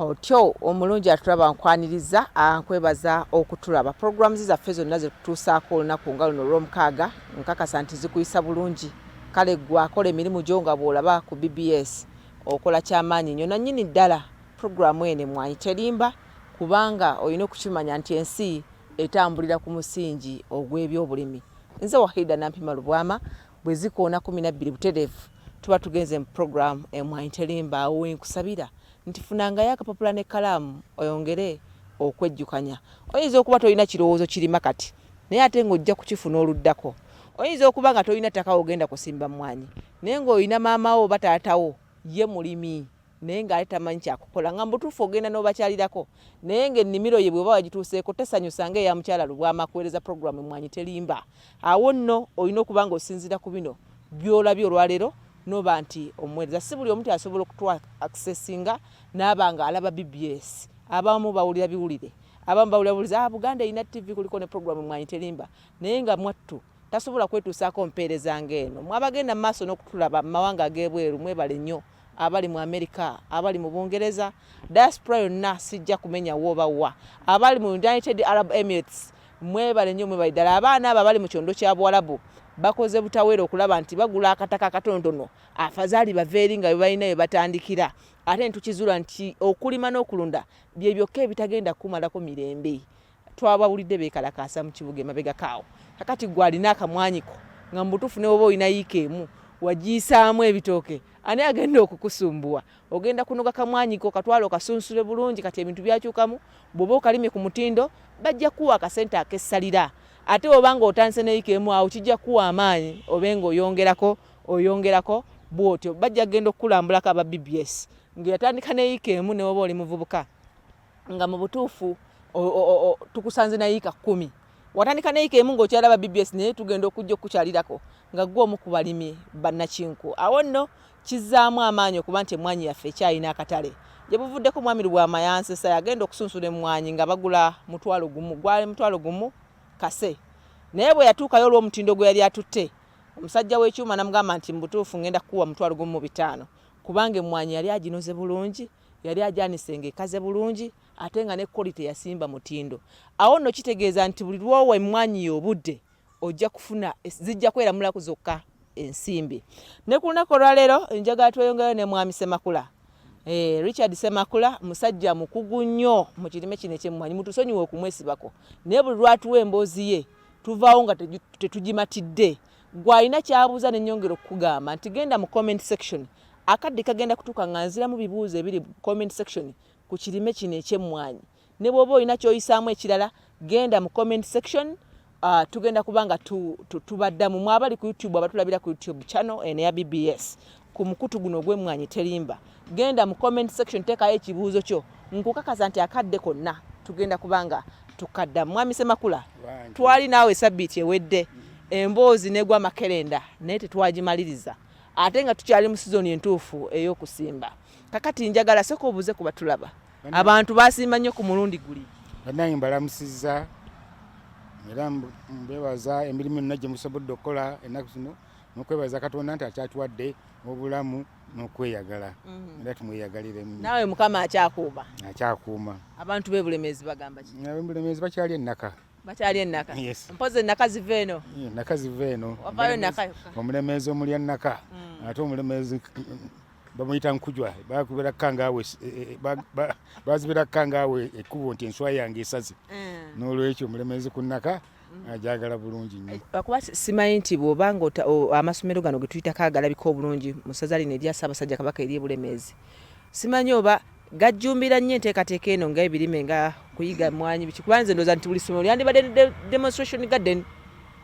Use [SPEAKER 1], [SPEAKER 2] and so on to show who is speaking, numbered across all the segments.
[SPEAKER 1] Otyo omulungi atulaba, nkwaniriza, nkwebaza okutulaba. Programs zaffe zonna zetutuusaako olunaku nga luno olwomukaaga, nkakasa nti zikuyisa bulungi. Kale gwe akola emirimu gyo nga bw'olaba ku BBS, okola kyamaanyi nnyo nannyini ddala. Puroguramu eno Emmwanyi Terimba, kubanga olina okukimanya nti ensi etambulira ku musingi ogw'ebyobulimi. Nze Wahida Nampima Lubwama. Bwe zikoona 12 butereevu, tuba tugenze mu puroguramu Emmwanyi Terimba. Awo wenkusabira nti funangayo akapapula n'ekkalaamu oyongere okwejjukanya. Oyinza okuba tolina kirowoozo kirima kati, naye ate ng'ojja kukifuna oluddako. Oyinza okuba nga tolina ttaka wogenda kusimba mmwanyi, naye ng'olina maama wo oba taata wo ye mulimi, naye ng'ate tamanyi kyakukola, nga mubutuufu ogenda n'obakyalirako, naye ng'ennimiro ye bw'oba wagituuseeko tesanyusa ng'eya mukyala Lubwama akuweereza puroguramu Emmwanyi Terimba. Awo nno olina okuba ng'osinziira ku bino by'olabye olwaleero n'oba nti omuweereza. Si buli omu ti asobola okutwa accessinga n'aba nga alaba BBS. Abamu bawulira biwulire, abamu bawulira buwulizi, ah, Buganda erina TV, kuliko ne puroguramu Emmwanyi Terimba, naye nga mwattu tasobola kwetuusaako mpeereza ng'eno. Mwabagenda mu maaso n'okutulaba mu mawanga ag'ebweru, mwebale nnyo. Abali mu Amerika, abali mu Bungereza, diaspora yonna, sijja kumenya wooba wa, abali mu United Arab Emirates, mwebale nnyo, mwebale ddala. Abaana abo abali mu kyondo kya Buwalabu bakoze butaweera okulaba nti bagula akataka akatonotono, afazaali bava eri nga bebalina bye batandikira. Ate ne tukizuula nti okulima n'okulunda bye byokka ebitagenda kukumalako mirembe. Twabawulidde beekalakaasa mu kibuga emabegako awo. Kakati gwe alina akamwanyiko, nga mu butuufu ne woba olina yiika emu wagiyisaamu ebitooke, ani agenda okukusumbuwa? Ogenda kunoga kamwanyiko, katwala okasunsule bulungi. Kati ebintu byakyukamu. Bw'oba okalimye ku mutindo, bajja kukuwa akasente akessalira. Ate bw'oba nga otandise ne yiika emu, awo kijja kukuwa amaanyi obe ng'oyongerako, oyongerako bw'otyo. Bajja kugenda okukulambulako aba BBS ng'eyatandika ne yiika emu. Ne woba oli muvubuka nga mu butuufu tukusanze na yiika 10, watandika ne yiika emu ng'okyalaba BBS, naye tugenda okujja okukukyalirako nga ggwe omu ku balimi bannakinku. Awo nno kizzaamu amaanyi okuba nti emmwanyi yaffe ekyalina akatale. Gye buvuddeko Mwami Lubwama yansesa, yagenda okusunsula emmwanyi nga bagula 500,000, gwali 10,000 kase, naye bwe yatuukayo, olw'omutindo gwe yali atutte, omusajja w'ekyuma namugamba nti mu butuufu ngenda kukuwa 1500,000, kubanga emmwanyi yali aginoze bulungi, yali agyanise ng'ekaze bulungi, ate nga ne quality yasimba mutindo. Awo nno kitegeeza nti buli lwowa emmwanyi y'obudde, ojja kufuna, zijja kweramulaku zokka ensimbi. Ne ku lunaku olwaleero njagala tweyongerayo ne Mwami Semakula. Richard Semakula musajja mukugu nnyo mu kirime kino ekyemmwanyi. Mutusonyiwe okumwesibako, naye buli lwatuwa emboozi ye tuvaawo nga tetugimatidde. Gwe alina kyabuuza, nenyongera okukugamba nti genda mu comment section. Akadde kagenda kutuuka nga nziramu bibuuzo ebiri mu comment section ku kirime kino ekyemmwanyi. Ne bw'oba olina ky'oyisaamu ekirala, genda mu comment section, tugenda kuba nga tubaddamu. Mwe abali ku YouTube, abatulabira ku YouTube channel eno eya BBS ku mukutu guno ogw'Emmwanyi Terimba, genda mu comment section, teekayo ekibuuzo kyo. Nkukakasa nti akadde konna tugenda kuba nga tukaddamu. Mwami Semakula, twali naawe sabbiiti ewedde, emboozi negwa makerenda, naye tetwagimaliriza, ate nga tukyali mu sizoni entuufu ey'okusimba. Kakati njagala sooka obuuze ku batulaba. Abantu basiima nnyo ku mulundi guli.
[SPEAKER 2] Bannange, mbalamusizza era mbebaza emirimu yonna gye musobodde okukola ennaku zino, n'okwebaza Katonda nti akyatuwadde obulamu n'okweyagala. Era tumweyagaliremu.
[SPEAKER 1] Naawe Mukama akyakuuma.
[SPEAKER 2] Akyakuuma.
[SPEAKER 1] Abantu b'e Bulemeezi bagamba ki?
[SPEAKER 2] Abebulemeezi bakyali ennaka.
[SPEAKER 1] Bakyali ennaka?
[SPEAKER 2] Yes.
[SPEAKER 1] Mpozi ennaka ziva eno.
[SPEAKER 2] Ennaka ziva eno.
[SPEAKER 1] Wavaayo ennaka yokka.
[SPEAKER 2] Omulemeezi omulya nnaka. Ate omulemeezi bamuyita Nkujwa, bakubira kangaawe, bazibira kangaawe ekkubo nti enswa yange esaze. N'olwekyo omulemeezi ku nnaka ajagala bulungi nnyo.
[SPEAKER 1] Kuba simanyi nti bw'oba nga amasomero gano ge tuyitako agalabika obulungi mu ssaza lino erya Ssaabasajja Kabaka ery'e Bulemeezi, simanyi oba gajjumbira nnyo enteekateeka eno nga ebirime, nga kuyiga mmwanyi, biki, kuba nze ndowooza nti buli ssomero lyandibadde ne demonstration garden,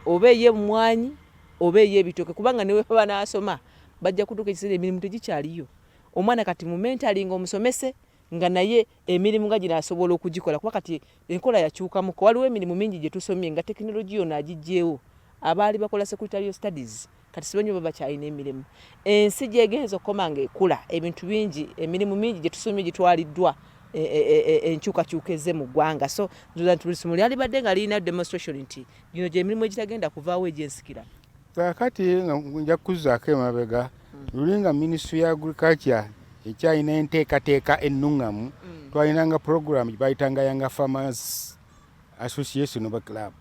[SPEAKER 1] oba ey'emmwanyi oba ey'ebitooke, kubanga ne bwe banaasoma bajja kutuuka ekiseera emirimu tegikyaliyo. Omwana kati mu mentali nga omusomese nga naye emirimu nga gino asobola okugikola, kuba kati enkola yakyukamuko. Waliwo emirimu mingi gye tusomye nga tekinologiya ono agiggyewo. Abaali bakola secretarial studies kati simanyi oba bakyalina emirimu. Ensi gyegenza okukoma nga ekula, ebintu bingi, emirimu mingi gye tusomye gitwaliddwa enkyukakyuka ezze mu ggwanga. So nzooza nti buli ssomero lyalibadde nga lirina demonstration nti gino gyemirimu egitagenda kuvaawo egy'ensikirano.
[SPEAKER 2] Kaakati nga nja kukuzzaako emabega, luli nga Ministry ya Agriculture. ekyalina enteekateeka ennuŋŋamu, twalinanga program gye bayitanga Young Farmers Association oba club.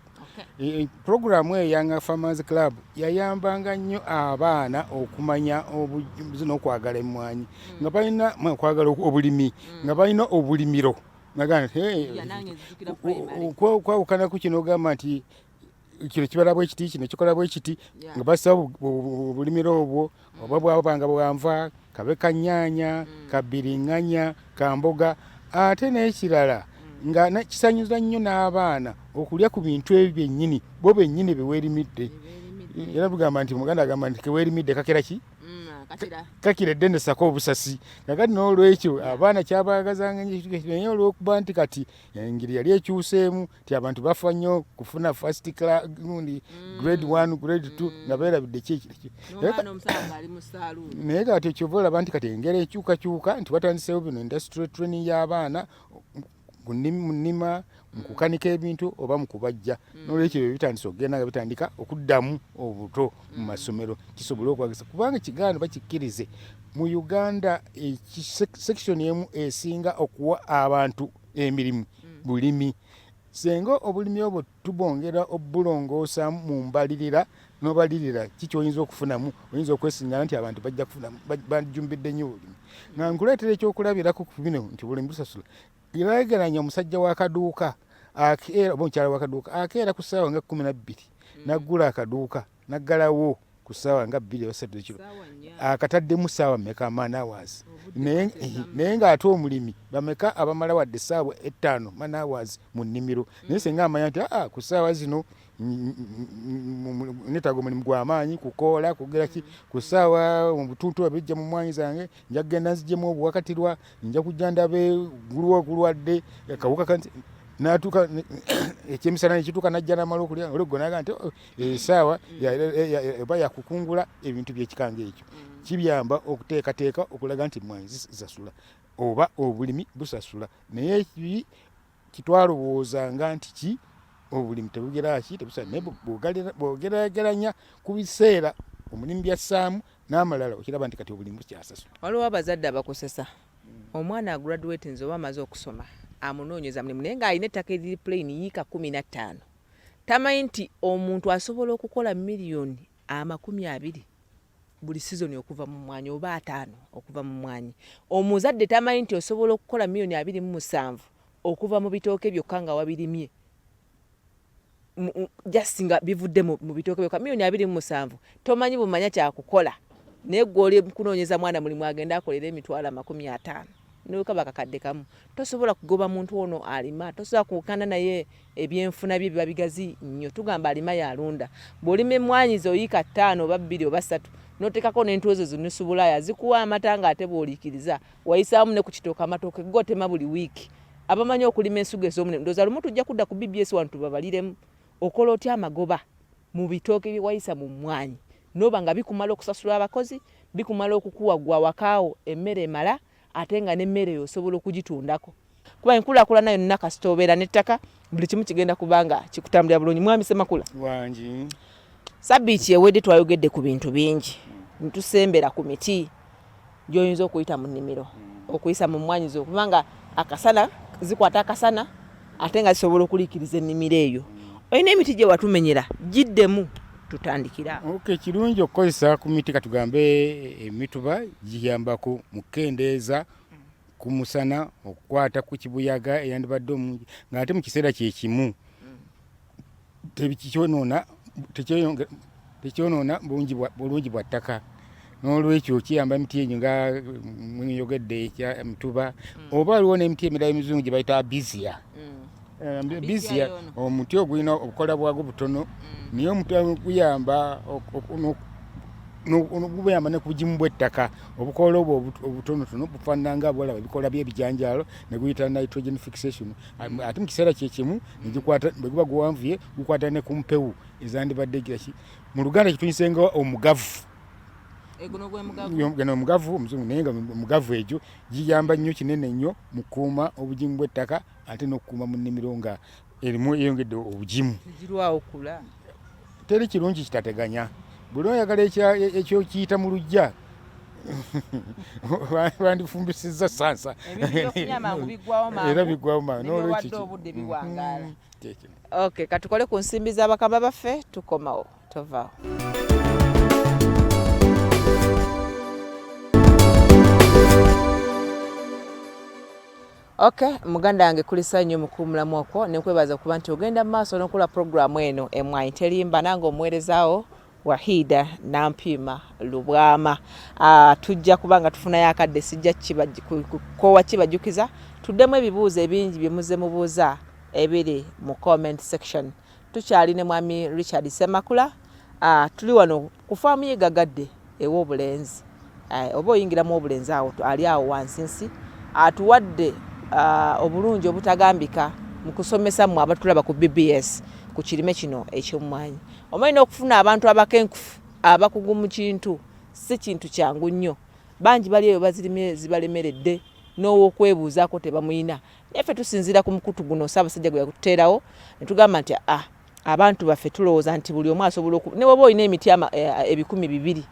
[SPEAKER 2] Program eyo Young Farmers Club yayambanga nnyo abaana okumanya obujuzi n'okwagala emmwanyi, nga balina okwagala obulimi, nga balina obulimiro. Nagamba nti, "Hey,
[SPEAKER 1] Ya, nange nzijukira primary.
[SPEAKER 2] Okwawukana ku kino ogamba nti kino kibala bwe kiti, kino kikola bwe kiti, nga basaba obulimiro obwo oba bwabanga bwanva, kabe kanyaanya, kabiriŋŋanya, kamboga. Ate n'ekirala nga kisanyuza nnyo n'abaana okulya ku bintu ebyo byennyini bo bennyini bye weerimidde. Era bugamba nti Muganda agamba nti keweerimidde kakira ki?
[SPEAKER 1] Kakira.
[SPEAKER 2] Kakira eddene sako obusasi. Kakati n'olwekyo abaana kyabaagazanga nnyo, naye olw'okuba nti kati engeri yali ekyuseemu ti abantu bafa nnyo kufuna first class, gundi grade 1, grade 2, nga beerabidde ki ekyo.
[SPEAKER 1] N'omwana omusanga ng'ali mu saaluuni.
[SPEAKER 2] Naye kati kyova olaba nti kati engeri ekyukakyuka nti watandiseewo bino industrial training y'abaana mu nnima, mu kukanika ebintu oba mu kubajja. N'olwekyo ebyo bitandise okugenda nga bitandika okuddamu obuto mu masomero, kisobole okwagisa, kubanga kigaano bakikkirize mu Uganda section emu esinga okuwa abantu emirimu bulimi. Senga obulimi obwo tubongera obulongoosa mu mbalirira n'obalirira ki kyoyinza okufunamu, oyinza okwesiŋŋana nti abantu bajja kufunamu, bajumbidde nnyo obulimi. Nga nkuleetera ekyokulabirako ku bino nti obulimi busasula, geraageranya omusajja w'akaduuka akeera oba omukyala w'akaduuka akeera ku ssaawa nga 12 n'aggula akaduuka n'aggalawo ku ssaawa nga 2 oba 3 ekiro.
[SPEAKER 1] Ssaawa 4.
[SPEAKER 2] Akataddemu ssaawa mmeka, man hours?
[SPEAKER 1] Obudde bwateekamu.
[SPEAKER 2] Naye ng'ate omulimi bameka abamala wadde essaawa 5 man hours mu nnimiro? Naye singa amanya nti ku ssaawa zino neetaaga omulimu gw'amaanyi kukoola kugera ki, ku ssaawa obutuntu bijja mu mmwanyi zange, nja kugenda nzigyemu obuwakatirwa, nja kujja ndabe gulwa ogulwadde akawuka kanti n'atuuka ekyemisana nekituuka n'ajja n'amala okulya olweggo n'agamba nti, oh, essaawa oba yakukungula ebintu by'ekikanga ekyo. Kibyamba okuteekateeka okulaga nti emmwanyi zisasula oba obulimi busasula. Naye ekibi kitwalowoozanga nti ki obulimi tebugera ki, tebusasula. Naye bw'ogeraageranya ku biseera omulimu by'assaamu n'amalala, okiraba nti kati obulimi bukyasasula.
[SPEAKER 1] Waliwo abazadde abakosesa omwana agraduate nze oba amaze okusoma, amunoonyeza mulimu, naye ng'alina ettaka eriri plain yiika 15. Tamanyi nti omuntu asobola okukola miliyoni 20 buli sizoni okuva mu mmwanyi, oba 50 okuva mu mmwanyi. Omuzadde tamanyi nti osobola okukola miliyoni 27 okuva mu bitooke byokka nga wabirimye, just nga bivudde mu bitooke byokka, miliyoni 27. Tomanyi bumanya kyakukola, naye gwe oli kunoonyeza mwana mulimu agende akolere emitwalo 50, nokaba kakadde kamu. Tosobola kugoba muntu ono alima, tosobola kukana naye ebyenfuna bye biba bigazi nnyo. Tugamba alima yalunda. Bw'olima emmwanyi zo yiika 5 oba 2 oba 3, n'oteekako n'entuuzo zo nusu bulaaya zikuwa amata, ng'ate bw'oliikiriza wayisaamu ne ku kitooke, amatooke gotema buli wiiki. Abamanyi okulima ensuga ez'omunene, ndowooza lumu tujja kudda ku BBS wano tubabaliremu okola otya amagoba mu bitooke bye wayisa mu mmwanyi, n'oba nga bikumala okusasula abakozi, bikumala okukuwa gwe awakaawo emmere emala, ate nga n'emmere eyo osobola okugitundako, kuba enkulaakulana yonna kasita obeera n'ettaka, buli kimu kigenda kuba nga kikutambulira bulungi. Mwami Semakula.
[SPEAKER 2] Wangi.
[SPEAKER 1] Sabbiiti ewedde twayogedde ku bintu bingi, ntusembera ku miti gy'oyinza okuyita mu nnimiro, okuyisa mu mmwanyi zo, kubanga akasana zikwata akasana ate nga zisobola okuliikiriza ennimiro eyo. Olina emiti gye watumenyera, giddemu tutandikira.
[SPEAKER 2] Okay, kirungi okukozesa ku miti, katugambe emituba giyambako mu kukendeeza ku musana okukwata ku kibuyaga eyandibadde omungi, ng'ate mu kiseera kye kimu tekyonoona bulungi bwa ttaka. N'olwekyo kiyamba emiti egyo nga mweyogedde ekya mituba, oba waliwo n'emiti emirala emizungu gye bayita albizia. Albizia omuti ogulina obukola bwagwo butono, naye omuti guyamba guyamba ne ku bugimu bw'ettaka. Obukoola obwo obutonotono bufaanana nga bwolaba ebikoola by'ebijanjaalo, ne guyita nitrogen fixation, ate mu kiseera kye kimu ne gikwata, bwe guba guwanvuye gukwata ne ku mpewo ezandibadde gira ki mu Luganda kituyise nga omugavu. Guno omugavu omuzungu, naye nga omugavu egyo giyamba nnyo kinene nnyo mu kukuuma obugimu bw'ettaka, ate n'okukuuma mu nnimiro nga erimu eyongedde obugimu.
[SPEAKER 1] Tegirwawo kula.
[SPEAKER 2] Teri kirungi kitateganya. Buli oyagala ekyokiyita mu luggya, Bandifumbisizza sansa. Era biggwawo mangu.
[SPEAKER 1] Nolwekyo obudde biwangaala. Okay, katukole ku nsimbi z'abakama baffe, tukomawo, tovaawo. Okay, muganda wange, kulisa nnyo mukuumulamu okwo, nenkwebaza okuba nti ogenda mu maaso n'okola puroguramu eno Emmwanyi Terimba, nange omuweerezaawo Wahida Nampiima Lubwama. Tujja kuba nga tufunayo akadde, sijja kukoowa kibajjukiza, tuddemu ebibuuzo ebingi bye muzze mubuuza ebiri mu comment section. Tukyali ne Mwami Richard Ssemakula. Tuli wano ku faamu ye Gagadde ew'Obulenzi. Oba oyingiramu Obulenzi awo, ali awo wansinsi, atuwadde obulungi obutagambika mu kusomesa mmwe abatulaba ku BBS ku kirime kino eky'emmwanyi. Omanyi n'okufuna abantu abakenkufu abakugu mu kintu si kintu kyangu nnyo. Bangi bali eyo bazirimye zibalemeredde, n'ow'okwebuuzaako tebamuyina. Naye ffe tusinziira ku mukutu guno Ssaabasajja gwe yatuteerawo ne tugamba nti ah, abantu baffe tulowooza nti buli omu asobola oku, ne bw'oba olina emiti 200,000,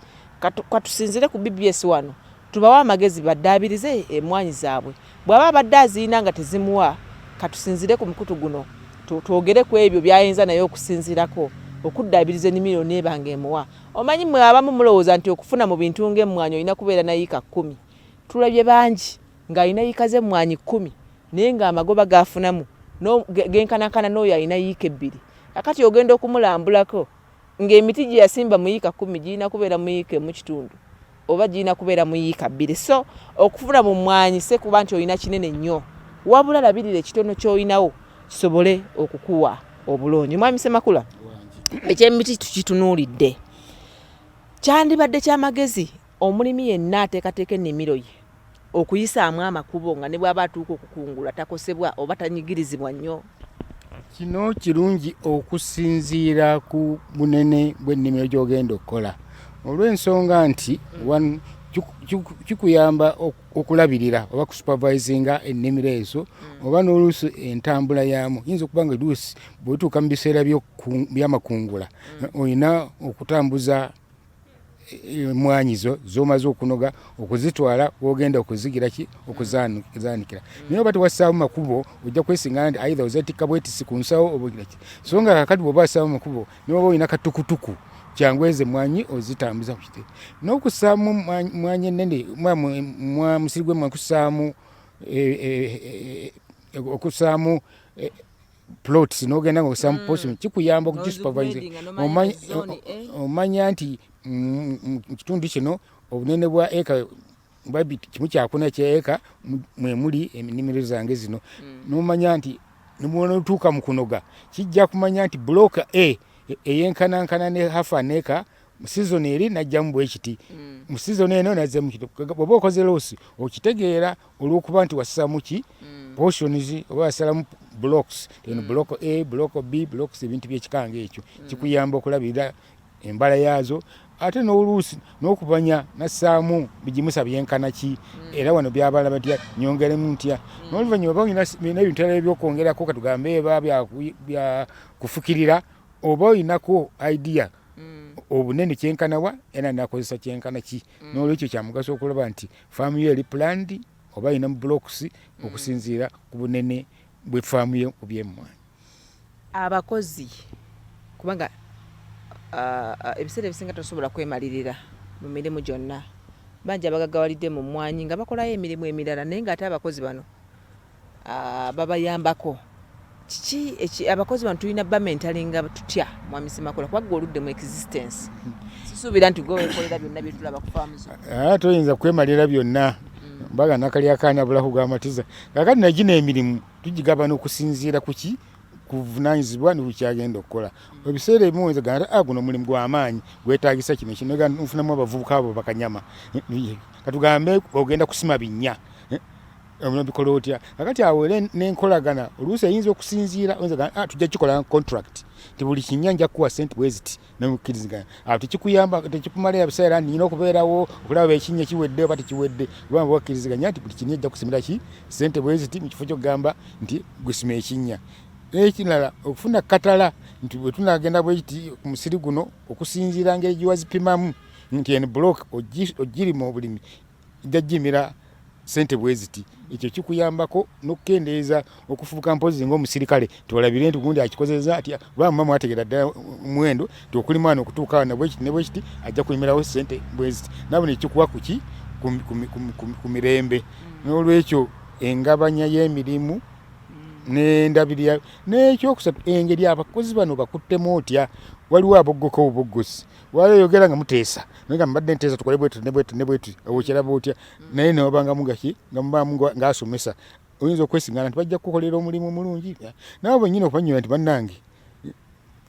[SPEAKER 1] katusinziire ku BBS wano tubawe amagezi baddaabirize emmwanyi zaabwe. Bw'aba abadde azirina nga tezimuwa, katusinziire ku mukutu guno twogere ku ebyo by'ayinza naye okusinziirako okuddaabiriza ennimiro n'eba ng'emuwa. Omanyi mmwe abamu mulowooza nti okufuna mu bintu ng'emmwanyi olina kubeera na yiika 10. Tulabye bangi ng'alina yiika z'emmwanyi 10 naye ng'amagoba g'afunamu genkanankana n'oyo alina yiika 2. Kakati ogenda okumulambulako ng'emiti gye yasimba mu yiika 10 girina kubeera mu yiika 1 kitundu oba girina kubeera mu yiika 2. So okufuna mu mmwanyi si kuba nti olina kinene nnyo, wabula labirira ekitono ky'olinawo kisobole okukuwa obulungi. Mwami Ssemakula, eky'emiti tukitunuulidde. Kyandibadde ky'amagezi omulimi yenna ateekateeka ennimiro ye okuyisaamu amakubo nga ne bw'aba atuuka okukungula takosebwa oba tanyigirizibwa nnyo.
[SPEAKER 2] Kino kirungi okusinziira ku bunene bw'ennimiro gy'ogenda okukola, olw'ensonga nti one, kikuyamba okulabirira oba kusupervisinga ennimiro ezo, oba n'oluusi entambula yaamu yinza okuba nga oluusi bw'otuuka mu biseera by'amakungula olina okutambuza emwanyi zo zomaze okunoga okuzitwala wogenda okuzigira ki okuzaanikira. Naye oba tewassaamu makubo ojja kwesingana nti either ozetikka bwetisi ku nsawo oba ogira ki. So nga kakati bw'oba wassaamu makubo, ne bw'oba olina katukutuku, kyangu ezo emmwanyi ozitambuza ku kiti. N'okussaamu mwanyi ennene, musiri gw'emmwanyi kussaamu okussaamu plots n'ogenda nga osaamu portion, kikuyamba okugisupervise. Omanya nti mu kitundu kino obunene bwa eka 1/4 kya eka mwe muli ennimiro zange zino. N'omanya nti nebw'onootuuka mu kunoga kijja kumanya nti block A eyenkanankana ne half an acre mu season eri najjamu bwe kiti, mu season eno nazzemu kiti. Bw'oba okoze loss okitegeera olw'okuba nti wassaamu ki portions oba wasalamu blocks, eno block A, block B, blocks, ebintu by'ekika ng'ekyo kikuyamba okulabirira embala yaazo, ate n'oluusi n'okubanya nassaamu bigimusa byenkana ki, era wano byabala batya, nyongeremu ntya. N'oluvannyuma oba olina ebintu ebirala eby'okwongerako, katugambe eba bya kufukirira, oba olinako idea obunene kyenkanawa era nakozesa kyenkana ki. N'olwekyo kya mugaso okulaba nti faamu yo eri planned oba erina mu blocks okusinziira ku bunene bw'effaamu yo ku by'emmwanyi.
[SPEAKER 1] Abakozi, kubanga ebiseera ebisinga tosobola kwemalirira mu mirimu gyonna, bangi abagaggawalidde mu mmwanyi nga bakolayo emirimu emirala, naye ng'ate abakozi bano babayambako. Kiki abakozi bano tulina bamentalinga tutya, Mwami Ssemakula, kuba ggwe oludde mu existence? Sisuubira nti gwe weekolera byonna bye tulaba ku faamu zo.
[SPEAKER 2] Toyinza kwemalira byonna, mbaga nakalya akaana bulaku gamatiza. Kakati nagino emirimu tugigabana okusinziira ku ki kuvunaanyizibwa nekukyagenda okukola. Ebiseera ebimu oyinza gamba nti guno omulimu gw'amaanyi gwetaagisa kino kino, nfunamu abavubuka abo bakanyama. Katugambe ogenda kusima binnya, obikola otya? Kakati awo era n'enkolagana oluusi eyinza okusinziira, oyinza gamba tujja kukikola contract nti buli kinnya nja kukuwa ssente bwe ziti, nemukkiriziganya. Awo tekikuyamba, tekikumala biseera nti nina okubeerawo okulaba ekinnya kiwedde oba tekiwedde, kubanga wakkiriziganya nti buli kinnya ojja kusimira ki ssente bwe ziti, mu kifo ky'okugamba nti gusima ekinnya. N'ekirala okufuna katala nti bwe tunaagenda bwe kiti ku musiri guno okusinziira ngeri gye wazipimamu. Nti en block ogirima obulimi ojja gimira sente bweziti, ekyo kikuyambako n'okukendeeza okufuuka mpozi ng'omusirikale tiwalabire nti gundi akikozeza atya, oba muba mwategeera ddala muwendo nti okulima wano okutuuka wano bwekiti ne bwekiti ajja kulimirawo sente bweziti, nabo nekikuwa kuki ku mirembe. N'olwekyo engabanya y'emirimu n'endabirira. N'ekyokusatu, engeri abakozi bano bakuttemu otya? Waliwo aboggoka obuboggosi, wali oyogera nga muteesa naye nga mbadde nteesa tukole bwetu ne bwetu ne bwetu, okyeraba otya? Naye newabangamu gaki nga mubaamu ng'asomesa, oyinza okwesingana nti bajja kukukolera omulimu omulungi, nabo bennyini okubannyonyola nti bannange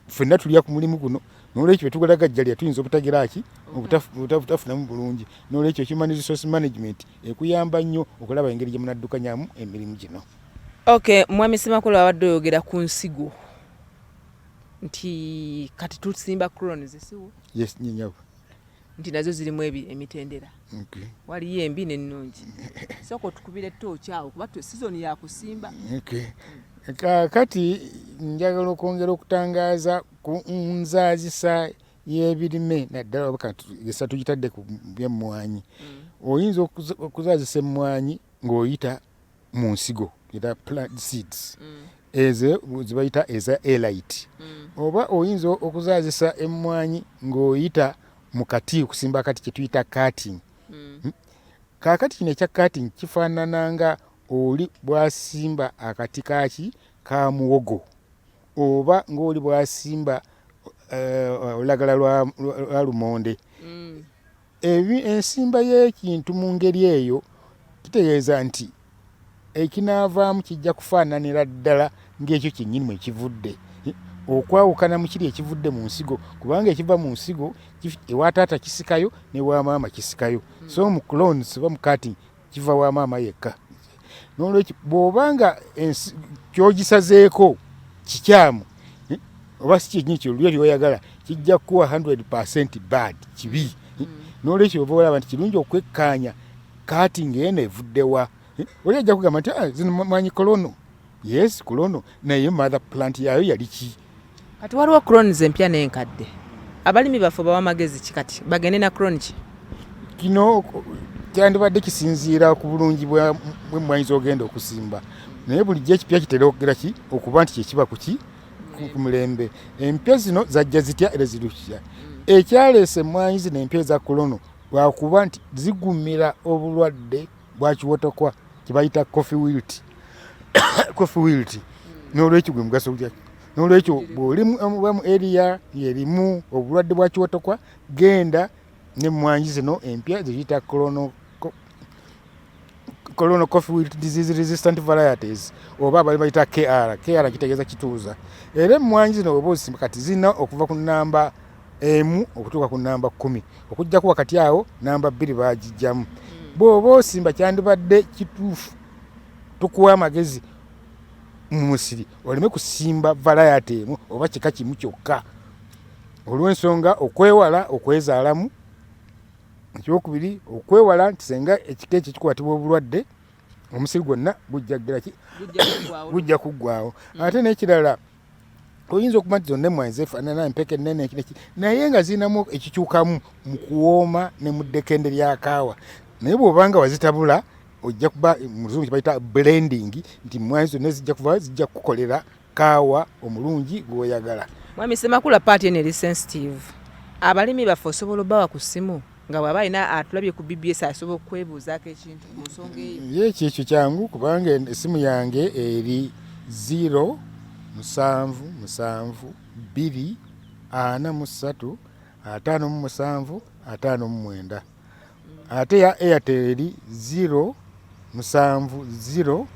[SPEAKER 2] ffenna tulya ku mulimu guno, nolwekyo bwetugalagajjalira tuyinza obutagira ki obutafunamu bulungi. Nolwekyo human resource management ekuyamba nnyo okulaba engeri gye munaddukanyamu emirimu gino.
[SPEAKER 1] Okay, Mwami Ssemakula, wabadde oyogera ku nsigo nti kati tusimba clones, siwo?
[SPEAKER 2] Yes, nnyabo.
[SPEAKER 1] Nti nazo zirimu emitendera. Waliyo embi n'ennungi. Sooka otukubira ettooki awo kuba sizoni yakusimba.
[SPEAKER 2] Okay. Kaakati njagala okwongera okutangaaza ku nzaazisa y'ebirime, naddala oba kati tugitadde ku by'emmwanyi. Oyinza okuzaazisa emmwanyi ng'oyita mu nsigo era plant seeds, ezo zebayita eza elite, oba oyinza okuzaazisa emmwanyi ng'oyita mu kati, okusimba akati kyetuyita cutting. Kaakati kino ekya cutting kifaanana nga oli bw'asimba akati kaki ka muwogo, oba ng'oli bw'asimba olulagala lwa lumonde. Ensimba y'ekintu mu ngeri eyo kitegeeza nti ekinaavaamu kijja kufaananira ddala ng'ekyo kyennyini mwe kivudde, okwawukana mu kiri ekivudde mu nsigo, kubanga ekiva mu nsigo ewa taata kisikayo ne wa maama kisikayo. So mu clones oba mu cutting kiva wa maama yekka. N'olwekyo bw'oba nga kyogisazeeko kikyamu oba si kyennyini kyolulyo lyoyagala, kijja kukuwa 100% bad, kibi. N'olwekyo oba olaba nti kirungi okwekkaanya cutting eno evuddewa. Oli ajja kugamba nti ah, zino mwanyi clone. Yes, clone, naye mother plant yayo yali ki?
[SPEAKER 1] Kati waliwo clones empya n'enkadde. Abalimi baffe bawa magezi ki kati? Bagende na clone ki?
[SPEAKER 2] Kino kyandibadde kisinziira ku bulungi bw'emmwanyi z'ogenda okusimba, naye bulijjo ekipya kitera okugira ki okuba nti kyekiba ku ki ku mulembe. Empya zino zajja zitya era zirukya? Ekyaleese emmwanyi zino empya eza clone lwakuba nti zigumira obulwadde bwa kiwotokwa kyebayita coffee wilt, coffee wilt. N'olwekyo gwe mugaso gwa n'olwekyo bw'oli mu area erimu obulwadde bwa kiwotokwa, genda n'emmwanyi zino empya zeyita clone coffee wilt disease resistant varieties, oba abali bayita KR. KR kitegeeza kituuza. Era emmwanyi zino oba ozisimba kati zirina okuva ku namba 1 okutuuka ku namba 10, okuggyako wakati awo namba 2 bagijjamu. Bw'oba osimba kyandibadde kituufu tukuwa amagezi mu musiri oleme kusimba variety emu oba kika kimu kyokka, olw'ensonga okwewala okwezaalamu. Ekyokubiri, okwewala nti senga ekika ekyo kikwatibwa obulwadde, omusiri gwonna gujja kugira ki? Gujja kuggwawo. Ate n'ekirala, oyinza okuba nti zonna emmwanyi zeefaanana, empeke ennene neki, naye nga zirinamu ekikyukamu mu kuwooma ne mu ddekende lya kaawa. Naye bw'oba nga wazitabula, ojja kuba mu luzungu kyebayita blending, nti emmwanyi zonna zijja kuva zijja kukukolera kaawa omulungi gw'oyagala.
[SPEAKER 1] Mwami Ssemakula, part eno eri sensitive. Abalimi baffe osobola obbawa ku ssimu nga bw'aba alina atulabye ku BBS asobola okwebuuzaako ekintu ku nsonga eyo?
[SPEAKER 2] Ye ekyo ekyo kyangu, kubanga essimu yange eri 0 7 7 2 43 57 59, ate ya Airtel eri 0 7 0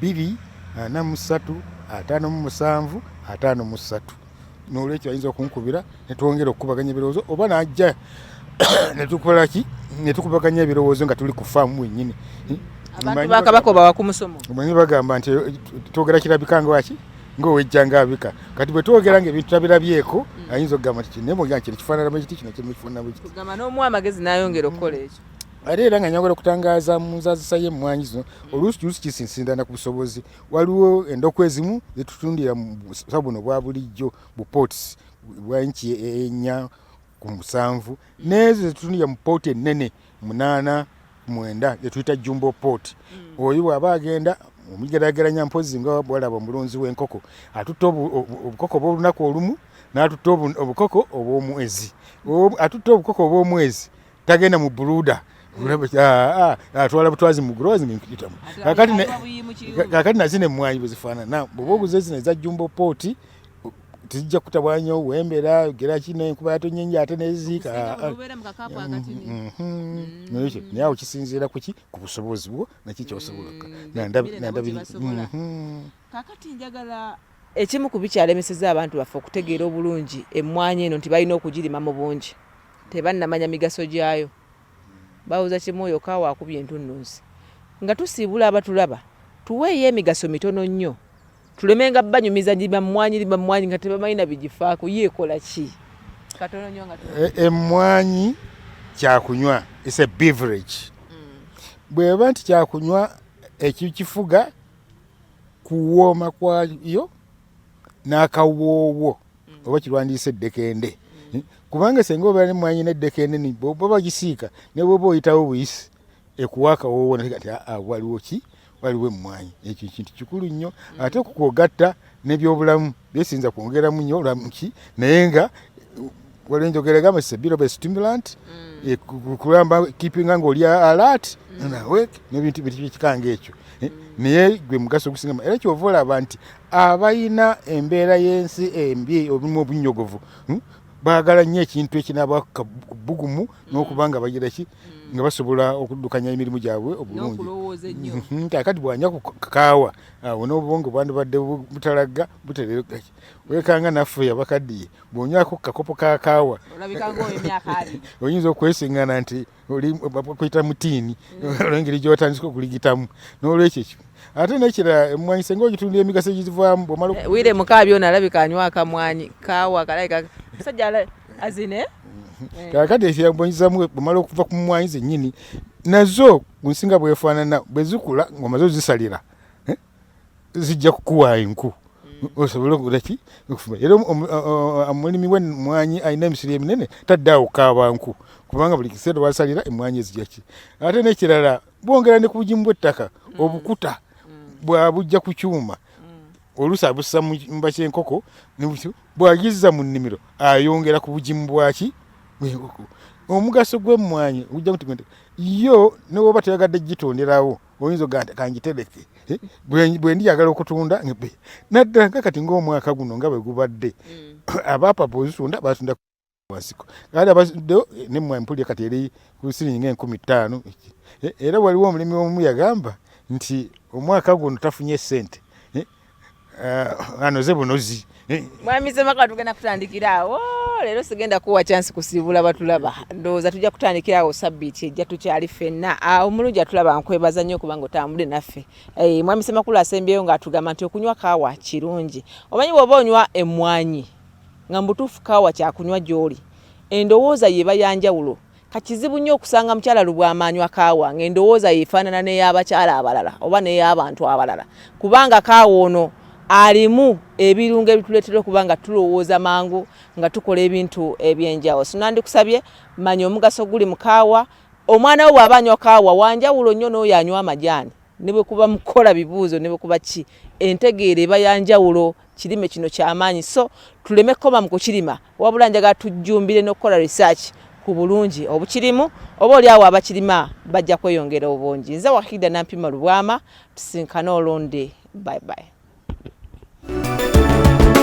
[SPEAKER 2] 2 43 57 53. N'olwekyo ayinza okunkubira netwongera okukubaganya ebirowoozo, oba najja netukola ki netukubaganya ebirowoozo nga tuli ku faamu wennyini.
[SPEAKER 1] Abantu ba Kabaka obawa ku musomo?
[SPEAKER 2] Omanyi bagamba nti twogera kirabika nga waki ng'owejja ng'abika. Kati bwe twogera ng'ebintu tabirabyeko, ayinza okugamba nti kino bwogera kino kifaanana bwe kiti, kino kino kifaanana bwe kiti.
[SPEAKER 1] Kugamba n'omuwa amagezi n'ayongera okukola ekyo.
[SPEAKER 2] Ate era nga nyongera okutangaaza mu nzazisa y'emmwanyi zino, oluusi oluusi kisinzira ku busobozi. Waliwo endokwa ezimu zetutundira mu busa buno bwa bulijjo, bu pots bwa inchi 4. ku 7, n'ezo zetutundira mu pot ennene 8 ku 9 zetuyita jumbo pot. Oyo bw'aba agenda omugerageranya mpozi nga bwalaba omulunzi w'enkoko, atutta obukoko obw'olunaku olumu n'atutta obukoko obw'omwezi. Atutta obukoko obw'omwezi tagenda mu brooder, atwala butwazi mu growers ng'enkitamu. Kakati nazino emmwanyi bwe zifaanana, bw'oba oguze zino eza jumbo pot tezijja kutabwanya wembera gera kino enkuba yatonye nnyo ate neziika. Ekyo naye awo kisinziira kuki? Ku busobozi bwo naki kyosobola.
[SPEAKER 1] Kakati njagala ekimu ku bikyalemeseza abantu baffe okutegeera obulungi emmwanyi eno nti balina okugirima mu bungi, tebannamanya migaso gyayo. Bawoza kimu oyo kaawa akubye entunnunsi. Nga tusiibula abatulaba, tuweeyo emigaso mitono nnyo tulemenga banyumiza lima mmwanyi, lima mmwanyi nga tebamanyi na bigifaako. Ye ekola ki? Katono nnyo nga
[SPEAKER 2] Emmwanyi kyakunywa, is a beverage. Bweba nti kyakunywa, ekikifuga kuwooma kwayo n'akawoowo oba kirwandiisa eddekende, kubanga senga obeera nemwanyi n'eddekende bwoba bagisiika ne bwoba oyitawo buyisi ekuwa akawoowo nti waliwo ki, waliwo emmwanyi. Ekyo kintu kikulu nnyo. Ate kukwogatta n'ebyobulamu byesinza kwongeramu nnyo olamuki, naye nga waliwo enjogera egamba it's a bit of a stimulant, kulamba keepinga ng'oli alert awake n'ebintu bikikanga ekyo. Naye gwe mugaso ogusinga, era kyova olaba nti abalina embeera y'ensi embi obumu obunyogovu baagala nnyo ekintu ekinaaba bugumu n'okuba nga bagira ki, nga basobola okuddukanya emirimu gyabwe obulungi. Kakati bwanywa ku kaawa awo n'obwongo bwandibadde butalaga buterera. Wekanga naffe abakaddiye, bw'onywako ku kakopo ka kaawa oyinza okwesiŋŋana nti oli bakuyita mutiini olw'engeri gy'otandika okuligitamu. N'olwekyo ekyo ate n'ekirala, emmwanyi senga ogitundira emigaso egizivaamu bw'omala
[SPEAKER 1] Wire mukaabi ono alabika anywa akamwanyi kaawa kalabika musajja azine.
[SPEAKER 2] Kakati ekyambonyizamu, bwomala okuva ku mmwanyi zennyini nazo ku nsi nga bwefaanana, bwe zikula ng'omaze ozisalira, zijja kukuwa enku osobole okukolaki, okufumba. Era omulimi w'emmwanyi alina emisiri eminene tadde awo kukaaba nku, kubanga buli kiseera wasalira emmwanyi ezijja ki. Ate n'ekirala, bwongera ne ku bugimu bw'ettaka, obukuta bwabujja ku kyuma, oluusi abussa mu mba ky'enkoko, bw'agizza mu nnimiro ayongera ku bugimu bwaki bw'enkoko. Omugaso gw'emmwanyi ogujja nti yo ne bw'oba toyagadde gitonderawo, oyinza okugamba nti kangitereke, bwe ndiyagala okutunda ngebe. Naddala nga kati ng'omwaka guno nga bwe gubadde, abaapapa ozitunda batunda wansiko, kale abaziddewo nemmwanyi mpulira kati eri ku siringi nga 5000. Era waliwo omulimi omu yagamba nti omwaka guno tafunye ssente, anoze bunozi.
[SPEAKER 1] Mwami Ssemaka, tugenda kutandikira awo leero. Sigenda kuwa chance kusiibula batulaba, ndowooza tujja kutandikira awo sabbiiti ejja tukyali ffenna. Omulungi atulaba, nkwebaza nnyo okubanga otambule naffe. Mwami Ssemakulu asembyeyo ng'atugamba nti okunywa kaawa kirungi. Omanyi bw'oba onywa emmwanyi nga mu butuufu kaawa kyakunywa gy'oli, endowooza ye eba ya njawulo. Kakizibu nnyo okusanga mukyala Lubwama anywa kaawa ng'endowooza ye efaanana n'ey'abakyala abalala oba n'ey'abantu abalala, kubanga kaawa ono alimu ebirungo ebituleetera okuba nga tulowooza mangu nga tukola ebintu ebyenjawulo. So nandikusabye manya omugaso guli mu kaawa. Omwana wo bw'aba anywa kaawa wanjawulo nnyo n'oyo anywa amajaani, ne bwe kuba mukukola bibuuzo ne bwe kuba ki, entegeera eba yanjawulo. Kirime kino kyamaanyi, so tuleme kukoma mu kukirima, wabula njagala tujjumbire n'okukola research ku bulungi obukirimu, oba oli awo abakirima bajja kweyongera obungi. Nze Wahida Nampima Lubwama, tusinkane olunde. Bye bye.